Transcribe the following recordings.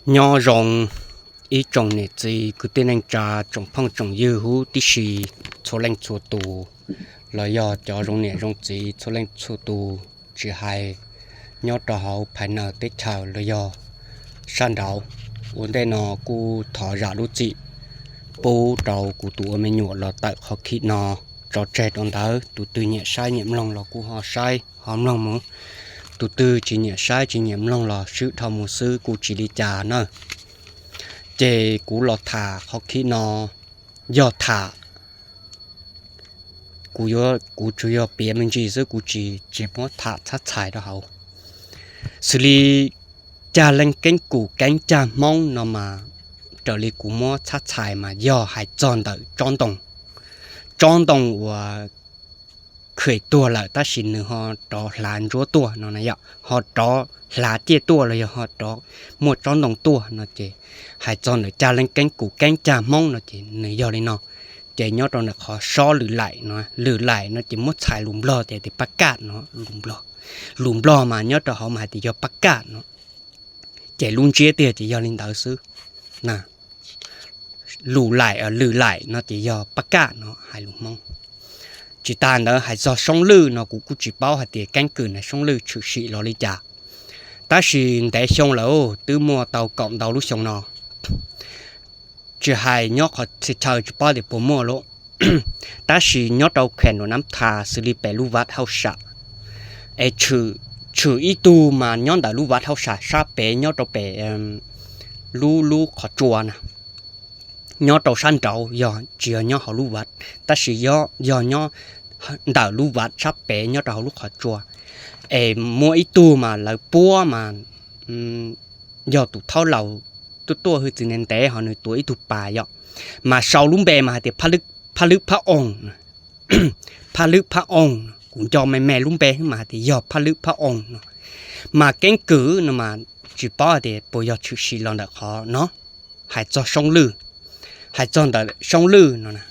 Nyob zoo ib tsoom niam txiv kwv tij neej tsa, tsoom phooj tsoom ywg huv tib si, txhua leej txhua tus, los yog cov zoo niam zoo txiv txhua leej txhua tus, tsis hais nyob rau hauv phais nawj teb chaws los yog sab nraud. Ua ntej no kuj thov zam lub txim pub rau kuv tus ua me nyuam los tawm qhov khib no tso tseg rau ntawd. Tus twg nyiam saib nyiam mloog los kuj ho saib ho mloog mus, tus twg tsis nyiam saib tsis nyiam mloog los swb dhau mus xwb kuj tsis li cas na. Ces kuv los tham qhov khib no yog tham, kuv yuav, kuv tsuas yog piav me ntsis xwb, kuv tsis, tsis muab tham txhab txhais rau hauv. Xws li cag leej keeb kum keeb cag Hmoob no mas, raws li kuv muab txhab txhais mas yog hais txog ntawm tsob ntoo, tsob ntoo uas khem tuag lawm tab sis nws ho rov hlav ntsuab tuaj no na yom, ho rov hlav ciaj tuaj los yog ho rov muaj tsob ntoo tuaj no ces hais txog ntawm cag leej keeb kum keeb cag Hmoob no ces nws yog li no. Ces nyob rau ntawm qhov sob lwm laim no, lwm laim no ces muab txhais lus Nplog ces tias pab kaj no, lus Nplog, lus Nplog mas nyob rau hauv mas hais tias yog pab kaj no, ces lub ntsiab tiag ces yog li ntawd xwb na. Lus laim, lwm laim no ces yog pab kaj no hais lus Hmoob. Tsis tas ntawd hais txog soob lwj no kuv kuj tsis paub hais tias keeb kwm na soob lwj tshwm sim los li cas, tab sis ntev xyoo lawm twb muaj tau kaum ntau lub xyoo no. Tsis hais nyob qhov txhia chaw tsis paub tias puas muaj lauj, tab sis nyob rau khem Luam Nab Thas xws li pem lub vaj hauj sam, es tshwm, tshwm ib tug mas nyob ntawm lub vaj hauj sam sab pem nyob rau pem lub, lub qhov tsua na, nyob rau sab nraud, yog tsis yog nyob hauv lub vaj, tab sis yog nyob ntawm lub vaj sab pem nyob rau hauv lub qhov tsua. Es muaj ib tug mas lawv puab mas yog tus thaub laus tuaj tuaj hwj txwv ntev ntev ho nws tuav ib tug pas yom, mas sau lub npe mas hais tias Phaj Lwb Phaj Oos, Phaj Lwb Phaj Oos, kuv nco me me lub npe mas hais tias yog Phaj Lwb Phaj Oos no. Mas keeb kwm no mas tsis paub hais tias puas yog tshwm sim los ntawm qhov no, hais txog soob lwj, hais txog ntawm soob lwj no na.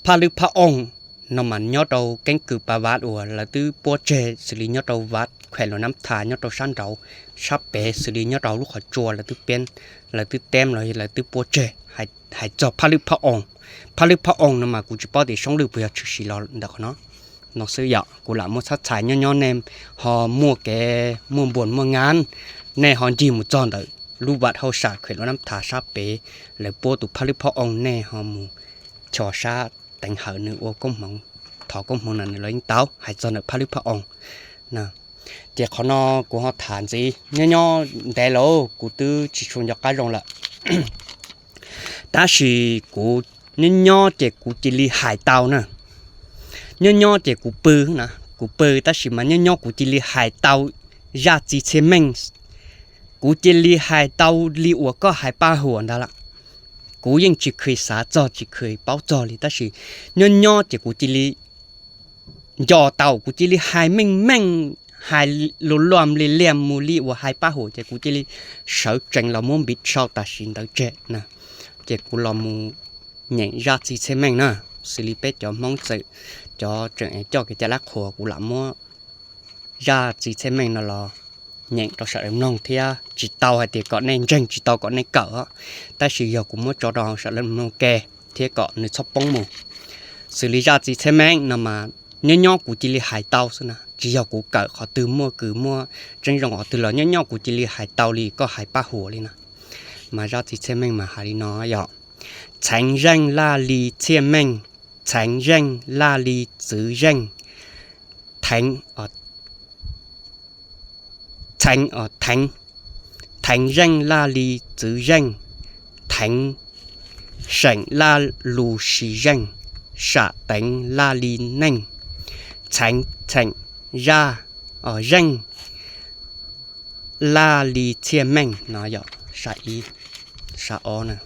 Phaj Lwb Phaj Oos no mas nyob rau keeb kwm pas vaj uas lawv twb puab tseg xws li nyob rau vaj khem Luam Nab Thas nyob rau sab nraud, sab pem xws li nyob rau hauv lub qhov tsua lawv twb peb, lawv twb teb los lawv twb puab tseg. Hais txog Phaj Lwb Phaj Oos, Phaj Lwb Phaj Oos no mas kuv tsis paub tias soob lwj puas yog tshwm sim los ntawm qhov no, no xwb yom. Kuv lam muab txhab txhais nyob nyob nej ho muaj kev muaj npuas muaj nyab, nej ho ncig mus txog ntawm lub vaj hauj sam khem Luam Nab Thas sab pem, lawv puab tus Phaj Lwb Phaj Oos nej ho mus chos sab teev hawm nws ua koob hmoov, thov koob hmoov na nws los yeej tau. Hais txog ntawm Phaj Lwb Phaj Oos, ces qhov no kuv ho tham ntxiv nyob nyob ntev lawm kuv twb tsis tshua nco qab zoo lawm, tab sis kuv nyob nyob ces kuv cia li hais tau na. Nyob nyob ces kuv pw na, kuv pw tab sis mas nyob nyob kuv cia li hais tau zaj txiv txhiaj meej, kuv cia li hais tau li uas koj hais paj huam ntawd lawm. Kuv yeej tsis khis xav txog tsis khis paub txog li tab sis nyob nyob ces kuv cia li nco tau, kuv cia li hais meej meej, hais lus luam li liam mus li uas hais paj huam ces kuv cia li sawv tsees los muab npiv sau tam sim ntawd tseg na. Ces kuv los mus nyeem zaj txiv txhiaj meej na, xws li peb cov Hmoob txawm cov tseem coj kev cai lab qhuas kuv lam muab zaj txiv txhiaj meej no los nyeem rau sawv daws mloog thiab tsis tau hais tias kom nej ntseeg tsis tau kom nej kawm, tab sis yog kuv muab tso rau sawv daws mloog ke thiab kom nws txhob poob mus. Xws li zaj txiv txhiaj meej no mas nyob nyob kuv cia li hais tau xwb na, tsis yog kuv kawm qhov twg muaj kws muaj tseeb zoo qhov twg los nyob nyob kuv cia li hais tau li koj hais paj huam li na. Mas zaj txiv txhiaj meej mas hais li no yog: Txheev zeej laj li txhiaj meej, txheev zeej laj li txwv zeej, theev, txheev, theev, theev zeej laj li txwv zeej, theev seem laj lus sis zeej, sam teev laj li neej, txheev, txheem, zaj, zeej laj li txhiaj meej no yog sa ib, sa ob na.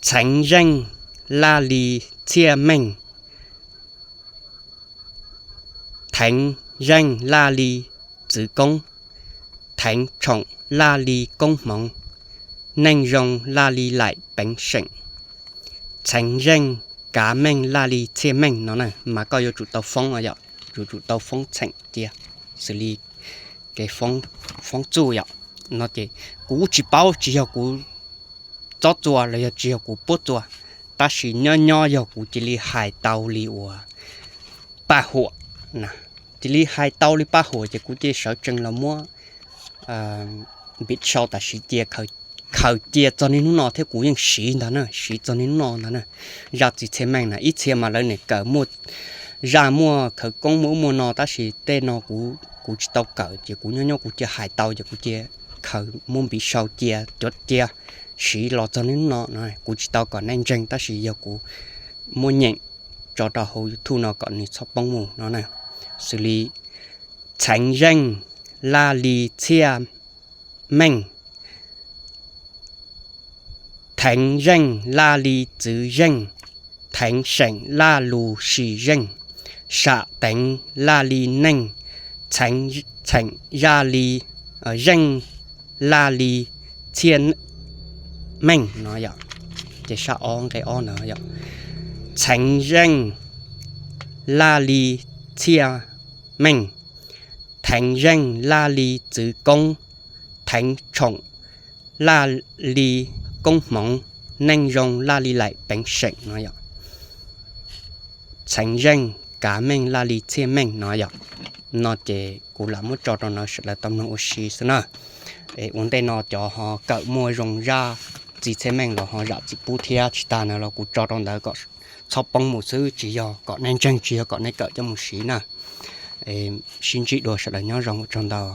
Txheev zeej laj li txhiaj meej, theev zeej laj li txwv koob, theev tshoom laj li koob hmoov, neej zoo laj li laim peev seem, txheev zeej kav meej laj li txhiaj meej no na. Mas koj yuav tsum tau foob yom, yuav tsum tau foob txheem cia, xws li kev foob txuj yom. no ces kuv tsis paub, tsis yog kuv txob txuas los yog tsis yog kuv puab txuas, tab sis nyob nyob yog kuv cia li hais tau li uas paj huam na, cia li hais tau li paj huam ces kuv cia li sawv tsees los muab npis sau tam sim cia, khaws cia txog niaj hnub no thiab kuv yeej siv ntag na, siv txog niaj hnub no ntag na. Zaj txiv txhiaj meej na, ib txhia mas lawv niaj kawm muaj zaj muaj khawv koob muaj ub muaj no, tab sis tej no kuv tsis tau kawm ces kuv nyob nyob kuv cia hais tau ces kuv cia khaws muab npis sau cia, cuav cia, siv los txog niaj hnub no no. Kuv tsis tau kom nej ntseeg tab sis yog kuv muab nyeem tso rau hauv YouTube no kom nws txhob poob mus no na. Xws li txheev zeej laj li txhiaj meej, theev zeej laj li txwv zeej, theev seem laj lus sis zeej, sam teev laj li neej, txheev, txheem zaj li, zeej laj li txhiaj meej no yom. Ces sab ob nqe ob ntawd yom, txheev zeej laj li txhiaj meej, theev zeej laj li txwv koob, theev tshoom laj li koob hmoov, neej zoo laj li laim peev seem no yom. Txheev zeej kav meej laj li txhiaj meej no yom. No ces kuv lam muab tso rau no sawv daws tau mloog ua si xwb na. Ua ntej no cov ho kawm muaj zoo zaj txiv txhiaj meej los ho zam txim pub thiab, tsis tas no los kuv tso rau ntawd kom txhob poob mus xwb, tsis yog kom nej ntseeg, tsis yog kom nej kawm coj mus siv na. Sib ntsib dua, sawv daws nyob zoo, ua tsaug ntau.